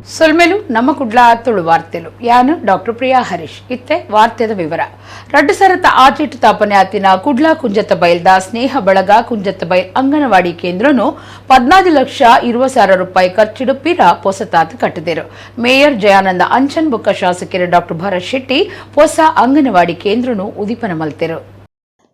ಸೊಲ್ಮೆಲು ನಮ್ಮ ಕುಡ್ಲ ತುಳು ವಾರ್ತೆಲು. ಯಾನು ಡಾಕ್ಟರ್ ಪ್ರಿಯಾ ಹರೀಶ್. ಇತ್ತೆ ವಾರ್ತೆದ ವಿವರ. ರಡ್ಡು ಸರತ ಆಚಿಟ್ಟು ತಾಪನೆ ಆತಿನ ಕುಡ್ಲ ಕುಂಜತ್ತ ಬೈಲ್ದ ಸ್ನೇಹ ಬಳಗ ಕುಂಜತ್ತ ಬೈಲ್ ಅಂಗನವಾಡಿ ಕೇಂದ್ರನು 14,20,000 ರೂಪಾಯಿ ಖರ್ಚಿಡು ಪಿರ ಪೊಸತಾತ್ ಕಟ್ಟದಿರು. ಮೇಯರ್ ಜಯಾನಂದ ಅಂಚನ್ ಬೊಕ್ಕ ಶಾಸಕರು ಡಾಕ್ಟರ್ ಭರತ್ ಶೆಟ್ಟಿ ಹೊಸ ಅಂಗನವಾಡಿ ಕೇಂದ್ರನು ಉದಿಪನ ಮಲ್ತೆರು.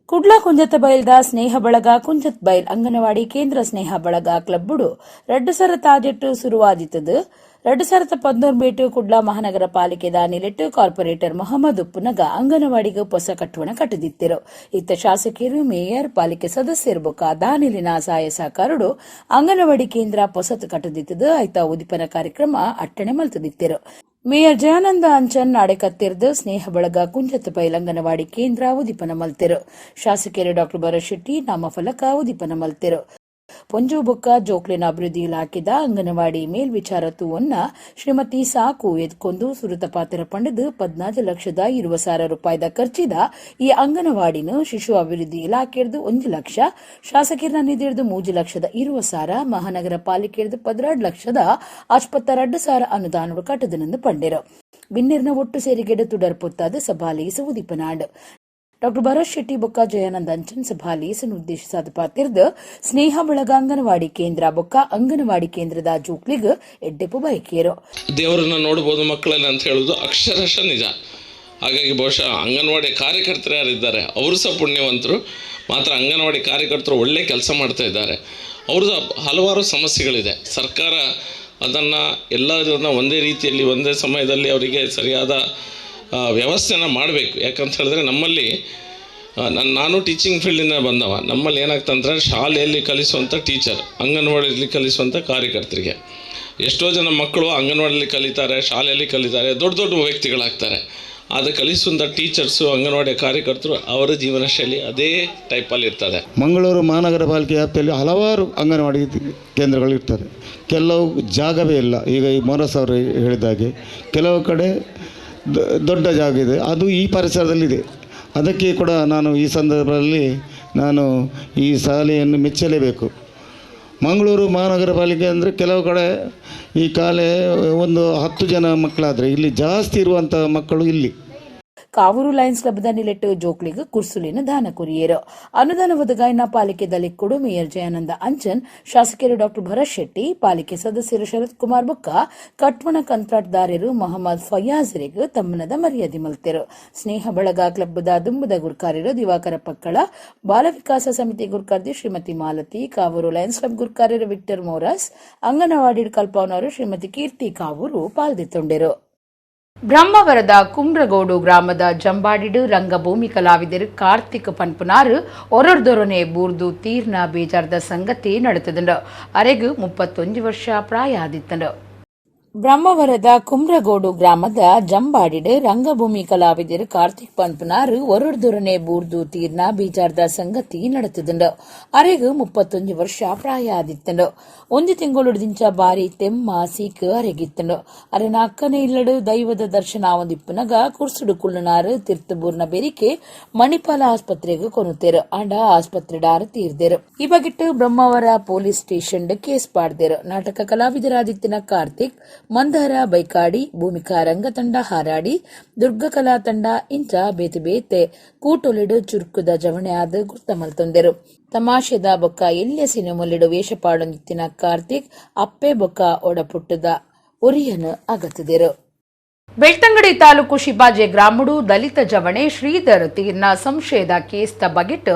ಕುಡ್ಲ ಕುಂಜತ್ತ ಬೈಲ್ದ ಸ್ನೇಹ ಬಳಗ ಕುಂಜತ್ ಬೈಲ್ ಅಂಗನವಾಡಿ ಕೇಂದ್ರ ಸ್ನೇಹ ಬಳಗ ಕ್ಲಬ್ಬುಡು ರಡ್ಡು ಸರ ತಾಜೆಟ್ಟು ಸುರುವಾದಿತ್ತದು. 2011 ಬೇಟು ಕುಡ್ಲ ಮಹಾನಗರ ಪಾಲಿಕೆದ ನಿಲೆಟ್ಟು ಕಾರ್ಪೊರೇಟರ್ ಮೊಹಮ್ಮದ್ ಉಪ್ಪುನಗ ಅಂಗನವಾಡಿಗೆ ಹೊಸ ಕಟ್ಟುವಣ ಕಟ್ಟದಿತ್ತಿರು. ಇತ್ತ ಶಾಸಕರು, ಮೇಯರ್, ಪಾಲಿಕೆ ಸದಸ್ಯರು ಬೊಕ್ಕ ದಾನಿಲಿನ ಸಹಾಯ ಸಹಕಾರಡು ಅಂಗನವಾಡಿ ಕೇಂದ್ರ ಪೊಸತ್ ಕಟ್ಟದಿತ್ತದು. ಐತ ಉದಿಪನ ಕಾರ್ಯಕ್ರಮ ಅಟ್ಟಣೆ ಮಲ್ತದಿತ್ತಿರು. ಮೇಯರ್ ಜಯಾನಂದ ಅಂಚನ್ ನಾಡೆಕತ್ತಿರ್ದು ಸ್ನೇಹ ಬಳಗ ಕುಂಜತ್ ಬೈಲ್ ಅಂಗನವಾಡಿ ಕೇಂದ್ರ ಉದಿಪನ ಮಲ್ತೆರು. ಶಾಸಕರು ಡಾಕ್ಟರ್ ಭರತ್ ಶೆಟ್ಟಿ ನಾಮಫಲಕ ಉದಿಪನ ಮಲ್ತೆರು. ಪೊಂಜು ಬೊಕ್ಕ ಜೋಕ್ಲಿನ ಅಭಿವೃದ್ಧಿ ಇಲಾಖೆದ ಅಂಗನವಾಡಿ ಮೇಲ್ವಿಚಾರ ತೂವನ್ನ ಶ್ರೀಮತಿ ಸಾಕು ಎದ್ಕೊಂದು ಸುರುತ ಪಾತ್ರ ಪಂಡದು, 14,20,000 ರೂಪಾಯಿದ ಖರ್ಚಿದ ಈ ಅಂಗನವಾಡಿನ ಶಿಶು ಅಭಿವೃದ್ಧಿ ಇಲಾಖೆರ್ದು 1 ಲಕ್ಷ, ಶಾಸಕರ ನಿಧಿರ್ದು 3,20,000, ಮಹಾನಗರ ಪಾಲಿಕೆರ್ದು 12,62,000 ಅನುದಾನ ಕಟ್ಟದನೆಂದು ಪಂಡೆರು. ಬಿನ್ನೆರ್ನ ಒಟ್ಟು ಸೇರಿಗೆಡು ತುಡರ್ ಪೊತ್ತಾದ ಸಭಾಲೇಸ ಉದಿಪನಾಂಡ್. ಡಾಕ್ಟರ್ ಭರತ್ ಶೆಟ್ಟಿ ಬೊಕ್ಕ ಜಯಾನಂದ ಅಂಚನ್ ಸಭಾಲೇಸನ್ ಉದ್ದೇಶಿಸಾದ ಪಾತಿರ್ದು, ಸ್ನೇಹ ಬಳಗ ಅಂಗನವಾಡಿ ಕೇಂದ್ರ ಬೊಕ್ಕ ಅಂಗನವಾಡಿ ಕೇಂದ್ರದ ಜೋಕ್ಲಿಗ್ ಎಡ್ಡೆಪು ಬಯಕಿಯರು. ದೇವರನ್ನ ನೋಡ್ಬೋದು ಮಕ್ಕಳಲ್ಲಿ ಅಂತ ಹೇಳೋದು ಅಕ್ಷರಶಃ ನಿಜ. ಹಾಗಾಗಿ ಬಹುಶಃ ಅಂಗನವಾಡಿ ಕಾರ್ಯಕರ್ತರು ಯಾರಿದ್ದಾರೆ, ಅವರು ಸಹ ಪುಣ್ಯವಂತರು. ಮಾತ್ರ ಅಂಗನವಾಡಿ ಕಾರ್ಯಕರ್ತರು ಒಳ್ಳೆ ಕೆಲಸ ಮಾಡ್ತಾ ಇದ್ದಾರೆ. ಅವ್ರದ್ದು ಹಲವಾರು ಸಮಸ್ಯೆಗಳಿದೆ. ಸರ್ಕಾರ ಅದನ್ನು ಎಲ್ಲದನ್ನು ಒಂದೇ ರೀತಿಯಲ್ಲಿ, ಒಂದೇ ಸಮಯದಲ್ಲಿ ಅವರಿಗೆ ಸರಿಯಾದ ವ್ಯವಸ್ಥೆನ ಮಾಡಬೇಕು. ಯಾಕಂತ ಹೇಳಿದ್ರೆ, ನಮ್ಮಲ್ಲಿ ನಾನು ಟೀಚಿಂಗ್ ಫೀಲ್ಡಿಂದ ಬಂದವ. ನಮ್ಮಲ್ಲಿ ಏನಾಗ್ತಂದ್ರೆ, ಶಾಲೆಯಲ್ಲಿ ಕಲಿಸುವಂಥ ಟೀಚರ್, ಅಂಗನವಾಡಿಯಲ್ಲಿ ಕಲಿಸುವಂಥ ಕಾರ್ಯಕರ್ತರಿಗೆ, ಎಷ್ಟೋ ಜನ ಮಕ್ಕಳು ಅಂಗನವಾಡಿಯಲ್ಲಿ ಕಲಿತಾರೆ, ಶಾಲೆಯಲ್ಲಿ ಕಲಿತಾರೆ, ದೊಡ್ಡ ದೊಡ್ಡ ವ್ಯಕ್ತಿಗಳಾಗ್ತಾರೆ. ಆದರೆ ಕಲಿಸುವಂಥ ಟೀಚರ್ಸು, ಅಂಗನವಾಡಿ ಕಾರ್ಯಕರ್ತರು, ಅವರ ಜೀವನ ಶೈಲಿ ಅದೇ ಟೈಪಲ್ಲಿ ಇರ್ತದೆ. ಮಂಗಳೂರು ಮಹಾನಗರ ಪಾಲಿಕೆ ವ್ಯಾಪ್ತಿಯಲ್ಲಿ ಹಲವಾರು ಅಂಗನವಾಡಿ ಕೇಂದ್ರಗಳು ಇರ್ತದೆ. ಕೆಲವು ಜಾಗವೇ ಇಲ್ಲ. ಈಗ ಈ ಮೋರಸ್ ಅವರು ಹೇಳಿದಾಗೆ ಕೆಲವು ಕಡೆ ದೊಡ್ಡ ಜಾಗ ಇದೆ. ಅದು ಈ ಪರಿಸರದಲ್ಲಿದೆ. ಅದಕ್ಕೆ ಕೂಡ ನಾನು ಈ ಸಂದರ್ಭದಲ್ಲಿ ನಾನು ಈ ಶಾಲೆಯನ್ನು ಮೆಚ್ಚಲೇಬೇಕು. ಮಂಗಳೂರು ಮಹಾನಗರ ಪಾಲಿಕೆ ಅಂದರೆ ಕೆಲವು ಕಡೆ ಈ ಕಾಲೆ ಒಂದು 10 ಜನ ಮಕ್ಕಳಾದರೆ, ಇಲ್ಲಿ ಜಾಸ್ತಿ ಇರುವಂಥ ಮಕ್ಕಳು ಇಲ್ಲಿ. ಕಾವೂರು ಲಯನ್ಸ್ ಕ್ಲಬ್ದ ನಿಲೆಟ್ಟು ಜೋಕ್ಲಿಗ್ ಕುರ್ಸುಲಿನ ದಾನ ಕೊರಿಯೇರು. ಅನುದಾನ ಒದಗಾಯಿನ ಪಾಲಿಕೆದಲ್ಲಿ ಕೊಡು ಮೇಯರ್ ಜಯಾನಂದ ಅಂಚನ್, ಶಾಸಕರು ಡಾಕ್ಟರ್ ಭರತ್ ಶೆಟ್ಟಿ, ಪಾಲಿಕೆ ಸದಸ್ಯರು ಶರತ್ ಕುಮಾರ್ ಬೊಕ್ಕ ಕಟ್ವಣ ಕಂತ್ರಾಟ್ದಾರರು ಮೊಹಮ್ಮದ್ ಫಯಾಜ್ರಿಗ್ ತಮ್ಮನದ ಮರ್ಯಾದೆ ಮಲ್ತೆರು. ಸ್ನೇಹ ಬಳಗ ಕ್ಲಬ್ದ ದುಂಬುದ ಗುರ್ಕಾರ್ಯರು ದಿವಾಕರ ಪಕ್ಕಳ, ಬಾಲ ವಿಕಾಸ ಸಮಿತಿ ಗುರ್ಕಾರ್ದಿ ಶ್ರೀಮತಿ ಮಾಲತಿ, ಕಾವೂರು ಲಯನ್ಸ್ ಕ್ಲಬ್ ಗುರ್ಕಾರ್ಯರು ವಿಕ್ಟರ್ ಮೋರಸ್, ಅಂಗನವಾಡಿ ಕಲ್ಪವನವರು ಶ್ರೀಮತಿ ಕೀರ್ತಿ ಕಾವೂರು ಪಾಲ್ದಿತ್ತೊಂಡೆರು. ಬ್ರಹ್ಮಾವರದ ಕುಮ್ರಗೋಡು ಗ್ರಾಮದ ಜಂಬಾಡಿಡು ರಂಗಭೂಮಿ ಕಲಾವಿದರು ಕಾರ್ತಿಕ್ ಪನ್ಪುನಾರು ಒರೊರ್ದೊರನೆ ಬೂರ್ದು ತೀರ್ನ ಬೇಜಾರ್ದ ಸಂಗತಿ ನಡೆತದಂಡು. ಅರೆಗು 31 ವರ್ಷ ಪ್ರಾಯ ಆದಿತ್ತಂಡು. ಬ್ರಹ್ಮಾವರದ ಕುಮ್ರಗೋಡು ಗ್ರಾಮದ ಜಂಬಾಡಿಡು ರಂಗಭೂಮಿ ಕಲಾವಿದರು ಕಾರ್ತಿಕ್ ಪನ್ಪುನಾರು ಒರೊರ್ದೊರನೆ ಬೂರ್ದು ತೀರ್ನ ಬೀಜಾರ್ದ ಸಂಗತಿ ನಡೆತದಂಡು. ಅರೆಗು 31 ವರ್ಷ ಪ್ರಾಯ ಆದಿತ್ತಂಡು. ಒಂದು ತಿಂಗಳು ದಿಂಚ ಬಾರಿ ತೆಮ್ಮ ಸೀಕ್ ಅರೆಗಿತ್ತಂಡು. ಅರೆನ ಅಕ್ಕನೆ ಇಲ್ಲಡು ದೈವದ ದರ್ಶನ ಒಂದಿಪ್ಪುನಗ ಕುರ್ಸುಡು ಕುಳ್ಳುನಾರು ತಿರ್ತಬೂರ್ನ ಬೆರಿಕೆ ಮಣಿಪಾಲ ಆಸ್ಪತ್ರೆಗೆ ಕೊನುತೇರು. ಆಂಡ ಆಸ್ಪತ್ರೆ ಡಾರು ತೀರ್ದೇರು. ಈ ಬಗೆಟ್ಟು ಬ್ರಹ್ಮಾವರ police station case ಪಾಡ್ದೇರು. ನಾಟಕ ಕಲಾವಿದರಾದಿತ್ತಿನ ಕಾರ್ತಿಕ್ ಮಂದಾರ ಬೈಕಾಡಿ, ಭೂಮಿಕಾ ರಂಗತಂಡ ಹಾರಾಡಿ, ದುರ್ಗ ಕಲಾ ತಂಡ ಇಂಚ ಬೇತೆ ಬೇತೆ ಕೂಟೊಲಿಡು ಚುರುಕುದ ಜವಣೆ ಆದ ಗುರ್ತ ಮಲ್ತೊಂದೆರು. ತಮಾಷೆದ ಬೊಕ್ಕ ಎಲ್ಯ ಸಿನಿಮೊಲಿಡು ವೇಷ ಪಾಡೊಂದಿತ್ತಿನ ಕಾರ್ತಿಕ್ ಅಪ್ಪೆ ಬೊಕ್ಕ ಒಡಪುಟ್ಟದ ಒರಿಯನು ಅಗತ್ತದಿರು. ಬೆಳ್ತಂಗಡಿ ತಾಲೂಕು ಶಿಬಾಜೆ ಗ್ರಾಮಡು ದಲಿತ ಜವಣೆ ಶ್ರೀಧರ್ ತೀರ್ನ ಸಂಶಯದ ಕೇಸ್ದ ಬಗೆಟ್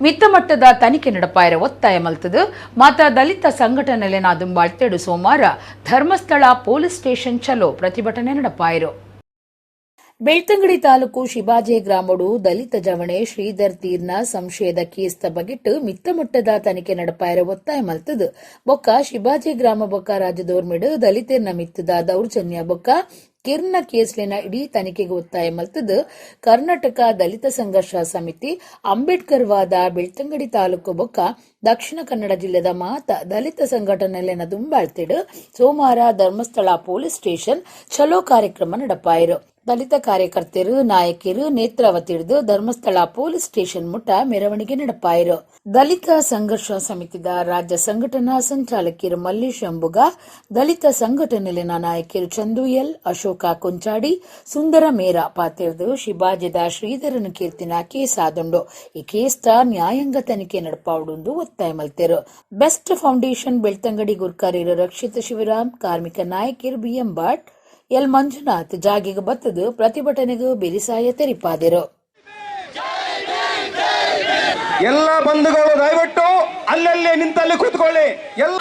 ಮಿತ್ತಮಟ್ಟದ ತನಿಖೆ ನಡಪಾಯರ ಒತ್ತಾಯ ಮಲ್ತದು ಮಾತ ದಲಿತ ಸಂಘಟನೆಲೆನ ದುಂಬಾಳ್ತೆಡು ಸೋಮವಾರ ಧರ್ಮಸ್ಥಳ ಪೊಲೀಸ್ ಸ್ಟೇಷನ್ ಚಲೋ ಪ್ರತಿಭಟನೆ ನಡಪಾಯರು. ಬೆಳ್ತಂಗಡಿ ತಾಲೂಕು ಶಿಬಾಜೆ ಗ್ರಾಮಡು ದಲಿತ ಜವಣೆ ಶ್ರೀಧರ್ ತೀರ್ನ ಸಂಶಯದ ಕೇಸ್ದ ಬಗೆಟ್ ಮಿತ್ತಮಟ್ಟದ ತನಿಖೆ ನಡಪಾಯರ ಒತ್ತಾಯ ಮಲ್ತದು ಬೊಕ್ಕ ಶಿಬಾಜೆ ಗ್ರಾಮ ಬೊಕ್ಕ ರಾಜ್ಯದೋರ್ಮಿಡು ದಲಿತೆರ್ನ ಮಿತ್ತದ ದೌರ್ಜನ್ಯ ಬೊಕ್ಕ ಕಿರ್ನ ಕೇಸ್ಲಿನ ಇಡೀ ತನಿಖೆಗೆ ಒತ್ತಾಯ ಮಲ್ತದು ಕರ್ನಾಟಕ ದಲಿತ ಸಂಘರ್ಷ ಸಮಿತಿ, ಅಂಬೇಡ್ಕರ್ ವಾದ ಬೆಳ್ತಂಗಡಿ ತಾಲೂಕು ಬೊಕ್ಕ ದಕ್ಷಿಣ ಕನ್ನಡ ಜಿಲ್ಲೆದ ಮಾತ ದಲಿತ ಸಂಘಟನೆಲೆನ ದುಂಬಾಳ್ತಿಡು ಸೋಮವಾರ ಧರ್ಮಸ್ಥಳ ಪೊಲೀಸ್ ಸ್ಟೇಷನ್ ಚಲೋ ಕಾರ್ಯಕ್ರಮ ನಡಪಾಯರು. ದಲಿತ ಕಾರ್ಯಕರ್ತರು ನಾಯಕರು ನೇತ್ರಾವತಿಡ್ದು ಧರ್ಮಸ್ಥಳ ಪೊಲೀಸ್ ಸ್ಟೇಷನ್ ಮುಟ್ಟ ಮೆರವಣಿಗೆ ನಡಪಾಯರು. ದಲಿತ ಸಂಘರ್ಷ ಸಮಿತಿದ ರಾಜ್ಯ ಸಂಘಟನಾ ಸಂಚಾಲಕಿಯರು ಮಲ್ಲೇಶ್ ಅಂಬುಗ, ದಲಿತ ಸಂಘಟನೆಲಿನ ನಾಯಕರು ಚಂದು ಎಲ್, ಅಶೋಕ ಕೊಂಚಾಡಿ, ಸುಂದರ ಮೇರ ಪಾತೆರ್ದು ಶಿಬಾಜಿದ ಶ್ರೀಧರನ ಕೀರ್ತಿನ ಕೇಸ್ ಆದುಂಡು. ಈ ಕೇಸ್ದ ನ್ಯಾಯಾಂಗ ತನಿಖೆ ನಡಪಾವುಡುಂದು ಒತ್ತಾಯ ಮಲ್ತೆರು. ಬೆಸ್ಟ್ ಫೌಂಡೇಶನ್ ಬೆಳ್ತಂಗಡಿ ಗುರ್ಕಾರ್ಯರು ರಕ್ಷಿತ ಶಿವರಾಮ್, ಕಾರ್ಮಿಕ ನಾಯಕಿಯರು ಬಿಎಂ ಭಟ್, ಎಲ್ ಮಂಜುನಾಥ್ ಜಾಗೆಗೆ ಬತ್ತದು ಪ್ರತಿಭಟನೆಗೂ ಬೆರಿಸಾಯ ತೆರಿಪಾದಿರು. ಎಲ್ಲ ಬಂಧುಗಳು ದಯವಿಟ್ಟು ಅಲ್ಲಲ್ಲೇ ನಿಂತಲ್ಲಿ ಕೂತ್ಕೊಳ್ಳಿ ಎಲ್ಲ.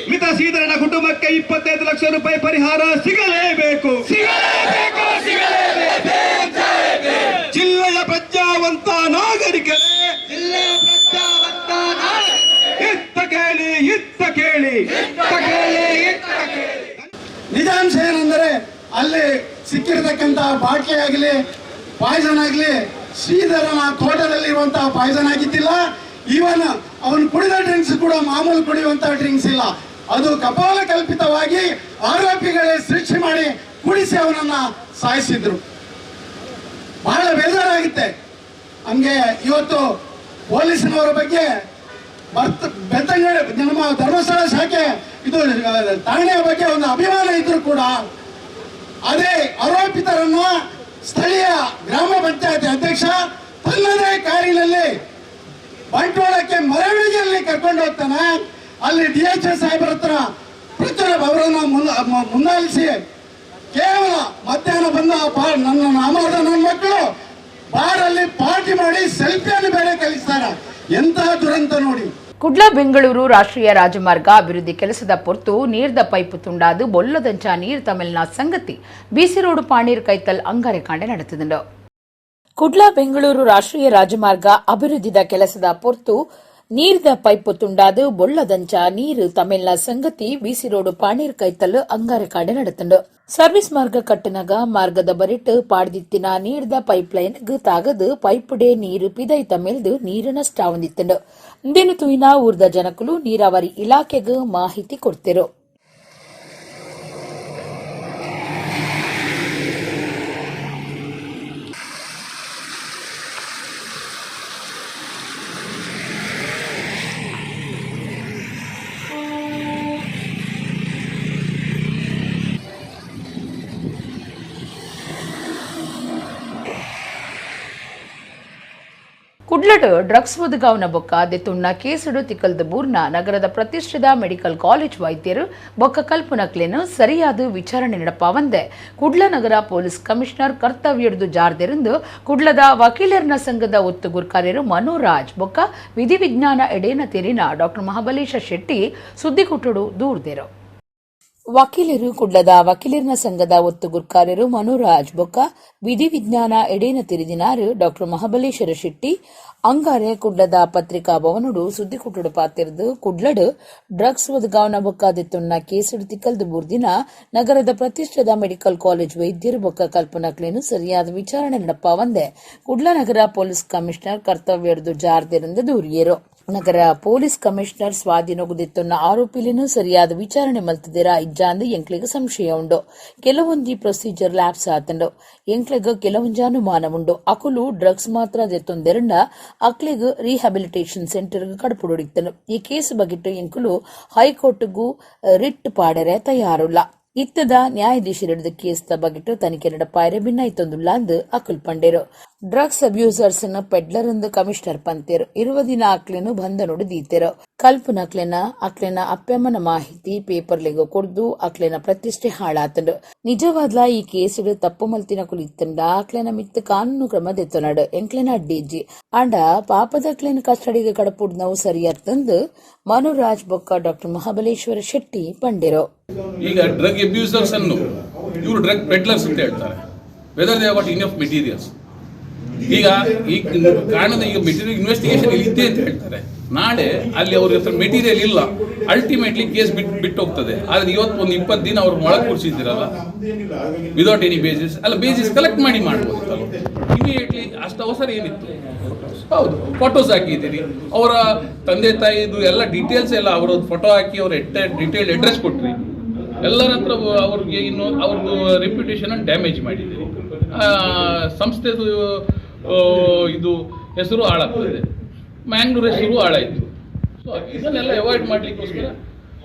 ಮಿತ ಶ್ರೀಧರನ ಕುಟುಂಬಕ್ಕೆ 25 ಲಕ್ಷ ರೂಪಾಯಿ ಪರಿಹಾರ ಸಿಗಲೇಬೇಕು. ಜಿಲ್ಲೆಯ ಪ್ರಜ್ಞಾವಂತ ನಾಗರಿಕರೇ, ಇತ್ತ ಕೇಳಿ, ಇತ್ತ ಕೇಳಿ, ಇತ್ತ ಕೇಳಿ, ಇತ್ತ ಕೇಳಿ. ನಿಜಾಂಶ ಏನೆಂದರೆ, ಅಲ್ಲಿ ಸಿಕ್ಕಿರತಕ್ಕಂತಹ ಬಾಟ್ಲಿ ಆಗಲಿ, ಪಾಯ್ಸನ್ ಆಗಲಿ, ಶ್ರೀಧರನ ತೋಟದಲ್ಲಿರುವಂತಹ ಪಾಯ್ಸನ್ ಆಗಿದ್ದಿಲ್ಲ. ಇವನ್ ಅವನು ಕುಡಿದ ಡ್ರಿಂಕ್ಸ್ ಕೂಡ ಮಾಮೂಲು ಕುಡಿಯುವಂತಹ ಡ್ರಿಂಕ್ಸ್ ಇಲ್ಲ. ಅದು ಕಪಾಲ ಕಲ್ಪಿತವಾಗಿ ಆರೋಪಿಗಳೇ ಸೃಷ್ಟಿ ಮಾಡಿ ಕುಡಿಸಿ ಅವನನ್ನ ಸಾಯಿಸಿದ್ರು. ಬಹಳ ಬೇಜಾರಾಗುತ್ತೆ ಹಂಗೆ. ಇವತ್ತು ಪೊಲೀಸಿನವರ ಬಗ್ಗೆ ಬೆಳ್ತಂಗಡಿ ನಮ್ಮ ಧರ್ಮಸ್ಥಳ ಶಾಖೆ ಇದು ಠಾಣೆಯ ಬಗ್ಗೆ ಒಂದು ಅಭಿಮಾನ ಇದ್ರೂ ಕೂಡ, ಅದೇ ಆರೋಪಿತರನ್ನ ಸ್ಥಳೀಯ ಗ್ರಾಮ ಪಂಚಾಯತಿ ಅಧ್ಯಕ್ಷ ತನ್ನದೇ ಕಾರಿನಲ್ಲಿ ಬಂಟ್ವಾಳಕ್ಕೆ ಮೆರವಣಿಗೆಯಲ್ಲಿ ಕರ್ಕೊಂಡು ಹೋಗ್ತಾನೆ. ಅಲ್ಲಿ ಡಿಎಚ್ಎಸ್ ಸಾಹೇಬರ ಹತ್ರ ಪ್ರಚುರ ಅವರನ್ನ ಮುನ್ನಾಲಿಸಿ, ಕೇವಲ ಮಧ್ಯಾಹ್ನ ಬಂದ ನನ್ನ ನಾಮದ ನನ್ನ ಮಕ್ಕಳು ಬಾರಲ್ಲಿ ಪಾರ್ಟಿ ಮಾಡಿ ಸೆಲ್ಫಿಯನ್ನು ಬೇರೆ ಕಲಿಸ್ತಾರೆ. ಎಂತಹ ದುರಂತ ನೋಡಿ. ಕುಡ್ಲ ಬೆಂಗಳೂರು ರಾಷ್ಟ್ರೀಯ ರಾಜಮಾರ್ಗ ಅಭಿವೃದ್ಧಿ ಕೆಲಸದ ಪೊರ್ತು ನೀರ್ದ ಪೈಪು ತುಂಡಾದು ಬೊಲ್ಲದಂಚ ನೀರ್ ತಮಿಳ್ನ ಸಂಗತಿ ಬಿಸಿ ರೋಡ್ ಪಾಣೀರ್ ಕೈತಲ್ ಅಂಗಾರೆ ಕಾಂಡೆ ನಡೆದಿದೆ. ಕುಡ್ಲ ಬೆಂಗಳೂರು ರಾಷ್ಟ್ರೀಯ ರಾಜಮಾರ್ಗ ಅಭಿವೃದ್ಧಿದ ಕೆಲಸದ ಪೊರ್ತು ನೀರ್ದ ಪೈಪು ತುಂಡಾದು ಬೊಳ್ಳದಂಚ ನೀರು ತಮಿಳ್ನ ಸಂಗತಿ ಬಿಸಿ ರೋಡ್ ಪಾಣೀರ್ ಕೈತಲ್ ಅಂಗಾರೆ ಕಾಂಡೆ ನಡೆತುಂಡು. ಸರ್ವಿಸ್ ಮಾರ್ಗ ಕಟ್ಟನಗ ಮಾರ್ಗದ ಬರಿಟ್ ಪಾಡ್ದಿತ್ತಿನ ನೀರ್ದ ಪೈಪ್ ಲೈನ್ ತಾಗದು ಪೈಪುಡೆ ನೀರು ಪಿದೈ ತಮಿಳ್ದು ನೀರು ನಷ್ಟ ಹೊಂದಿತ್ತುಂಡು. ಇಂದಿನ ತುಯಿನ ಊರ್ದ ಜನಕುಲು ನೀರಾವರಿ ಇಲಾಖೆಗೆ ಮಾಹಿತಿ ಕೊಡ್ತಿರು. ಕುಡ್ಲಡ್ ಡ್ರಗ್ಸ್ ಒದಗಾವನ ಬೊಕ್ಕ ದೆತುಣ್ಣ ಕೇಸುಡು ತಿಕಲ್ದ ಬೂರ್ನ ನಗರದ ಪ್ರತಿಷ್ಠಿತ ಮೆಡಿಕಲ್ ಕಾಲೇಜ್ ವೈದ್ಯರು ಬೊಕ್ಕ ಕಲ್ಪನಕ್ಲೇನು ಸರಿಯಾದ ವಿಚಾರಣೆ ನಡಪಾವಂದೆ ಕುಡ್ಲ ನಗರ ಪೊಲೀಸ್ ಕಮಿಷನರ್ ಕರ್ತವ್ಯಡ್ದು ಜಾರ್ದೆರೆಂದು ಕುಡ್ಲದ ವಕೀಲರ್ನ ಸಂಘದ ಒತ್ತು ಗುರ್ಕಾರ್ಯರು ಮನೋರಾಜ್ ಬೊಕ್ಕ ವಿಧಿವಿಜ್ಞಾನ ಎಡೇನ ತೆರಿನ ಡಾಕ್ಟರ್ ಮಹಾಬಲೇಶ ಶೆಟ್ಟಿ ಸುದ್ದಿಕೊಟ್ಟಡು ದೂರ್ದೆರು. ವಕೀಲರು ಕುಡ್ಲದ ವಕೀಲರ್ನ ಸಂಘದ ಒತ್ತು ಗುರ್ಕಾರ್ಯರು ಮನೋರಾಜ್ ಬೊಕ್ಕ ವಿಧಿವಿಜ್ಞಾನ ಎಡೇನ ತಿರಿದಿನಾರು ಡಾಕ್ಟರ್ ಮಹಾಬಲೇಶ್ವರ ಶೆಟ್ಟಿ ಅಂಗಾರೆ ಕುಡ್ಲದ ಪತ್ರಿಕಾ ಭವನುಡು ಸುದ್ದಿಕುಟ್ಟುಡು ಪಾತಿರ್ದು, ಕುಡ್ಲಡ್ ಡ್ರಗ್ಸ್ ಒದಗಾವನ ಬೊಕ್ಕ ದೆತ್ತೊನ್ನ ಕೇಸುಡು ತಿಕ್ಕಲ್ದು ಬೂರ್ದಿನ ನಗರದ ಪ್ರತಿಷ್ಠಿತ ಮೆಡಿಕಲ್ ಕಾಲೇಜ್ ವೈದ್ಯರು ಬೊಕ್ಕ ಕಲ್ಪನಕ್ಲೇನು ಸರಿಯಾದ ವಿಚಾರಣೆ ನಡಪಾವಂದೆ ಕುಡ್ಲ ನಗರ ಪೊಲೀಸ್ ಕಮಿಷನರ್ ಕರ್ತವ್ಯಡ್ದು ಜಾರ್ದೆರೆಂದು ದೂರಿಯರು. ನಗರ ಪೊಲೀಸ್ ಕಮಿಷನರ್ ಸ್ವಾಧೀನಗುದಿತ್ತೊನ್ನ ಆರೋಪಿಲಿನೂ ಸರಿಯಾದ ವಿಚಾರಣೆ ಮಲ್ತದಿರ ಇಜ್ಜಾಂದು ಎಂಕ್ಲೆಗ್ ಸಂಶಯ ಉಂಡು. ಕೆಲವೊಂಜಿ ಪ್ರೊಸೀಜರ್ ಲ್ಯಾಪ್ಸ್ ಆತಂಡು. ಎಂಕ್ಲೆಗ್ ಕೆಲವೊಂಜಿ ಅನುಮಾನ ಉಂಡು. ಅಕುಲು ಡ್ರಗ್ಸ್ ಮಾತ್ರ ದೆತ್ತೊಂದೆರಂಡ ಅಕ್ಲೆಗ್ ರಿಹ್ಯಾಬಿಲಿಟೇಷನ್ ಸೆಂಟರ್ ಕಡಪುಡೊಡಿತ್ತನು. ಈ ಕೇಸ್ ಬಗೆಟ್ ಎಂಕುಲು ಹೈಕೋರ್ಟ್ಗೂ ರಿಟ್ ಪಾಡೆರೆ ತಯಾರುಲ್ಲ. ಇತ್ತದ ನ್ಯಾಯಾಧೀಶರಿಡಿದ ಕೇಸ್ ಬಗೆಟ್ ತನಿಖೆ ನಡಪಾಯರೆ ಭಿನ್ನಾಯ್ತೊಂದುಲ್ಲ ಅಂದ್ ಅಕುಲ್ ಪಂಡೇರು. ಡ್ರಗ್ಸ್ ಅಬ್ಯೂಸರ್ಸ್ ಪೆಡ್ಲರ್ ಎಂದು ಕಮಿಷನರ್ ಪಂತೇರು. 20 ದಿನ ಅಕ್ಲೆನು ಬಂಧನೊಡು ದೀತೆರು. ಕಲ್ಪನ ಅಕ್ಲೆನ ಅಕ್ಲೆನ ಅಪ್ಪೆಮ್ಮನ ಮಾಹಿತಿ ಪೇಪರ್ಲೆಗ್ ಕೊರ್ದು ಅಕ್ಲೆನ ಪ್ರತಿಷ್ಠೆ ಹಾಳಾತಂಡು. ನಿಜವಾದ್ಲ ಈ ಕೇಸುಡು ತಪ್ಪು ಮಲ್ತಿನ ಇತ್ತಂಡ ಅಕ್ಲೆನ ಮಿತ್ತು ಕಾನೂನು ಕ್ರಮ ದೆತ್ತೊನಡು ಎಂಕ್ಲೆನ ಅಡ್ಡಿಜ್ಜಿ. ಆಂಡ ಪಾಪದ ಅಕ್ಲೆನ ಕಸ್ಟಡಿಗೆ ಕಡಪುಡ್ನವು ಸರಿಯತ್ತಂದು ಮನುರಾಜ್ ಬೊಕ್ಕ ಡಾಕ್ಟರ್ ಮಹಾಬಲೇಶ್ವರ ಶೆಟ್ಟಿ ಪಂಡಿರು. ಈಗ ಡ್ರಗ್ ಅಬ್ಯೂಸರ್ಸ್ ಅನ್ನು ಇವರು ಡ್ರಗ್ ಪೆಡ್ಲರ್ಸ್ ಅಂತ ಹೇಳ್ತಾರೆ. Whether they got enough materials? ಈಗ ಈ ಕಾರಣದ ಈಗ ಮೆಟೀರಿಯಲ್ ಇನ್ವೆಸ್ಟಿಗೇಷನ್ ಇಲ್ಲಿ ಇದೆ ಅಂತ ಹೇಳ್ತಾರೆ. ನಾಳೆ ಅಲ್ಲಿ ಅವ್ರ ಹತ್ರ ಮೆಟೀರಿಯಲ್ ಇಲ್ಲ, ಅಲ್ಟಿಮೇಟ್ಲಿ ಕೇಸ್ ಬಿಟ್ಟು ಬಿಟ್ಟು ಹೋಗ್ತದೆ. ಆದ್ರೆ ಇವತ್ತು ಒಂದು 20 ದಿನ ಅವ್ರು ಒಳಗೆ ಕೂರಿಸಿದ್ದೀರಲ್ಲ ವಿದೌಟ್ ಎನಿ ಬೇಸಿಸ್. ಅಲ್ಲ, ಬೇಸಿಸ್ ಕಲೆಕ್ಟ್ ಮಾಡಿ ಮಾಡ್ಬೋದಿತ್ತಲ್ಲ ಇಮಿಡಿಯೇಟ್ಲಿ? ಅಷ್ಟು ಅವಸರ ಏನಿತ್ತು? ಹೌದು, ಫೋಟೋಸ್ ಹಾಕಿದ್ದೀರಿ, ಅವರ ತಂದೆ ತಾಯಿದು ಎಲ್ಲ ಡೀಟೇಲ್ಸ್ ಎಲ್ಲ, ಅವರ ಫೋಟೋ ಹಾಕಿ ಅವರ ಡೀಟೇಲ್ ಅಡ್ರೆಸ್ ಕೊಟ್ರಿ. ಎಲ್ಲರ ಹತ್ರ ಅವ್ರಿಗೆ ಇನ್ನು ಅವ್ರದ್ದು ರೆಪ್ಯುಟೇಷನ್ ಡ್ಯಾಮೇಜ್ ಮಾಡಿದ್ದೀರಿ. ಸಂಸ್ಥೆದು ಇದು ಹೆಸರು ಹಾಳಾಗ್ತದೆ, ಮ್ಯಾಂಗ್ಳೂರ್ ಹೆಸರು ಹಾಳಾಯಿತು. ಸೊ ಇದನ್ನೆಲ್ಲ ಅವಾಯ್ಡ್ ಮಾಡಲಿಕ್ಕೋಸ್ಕರ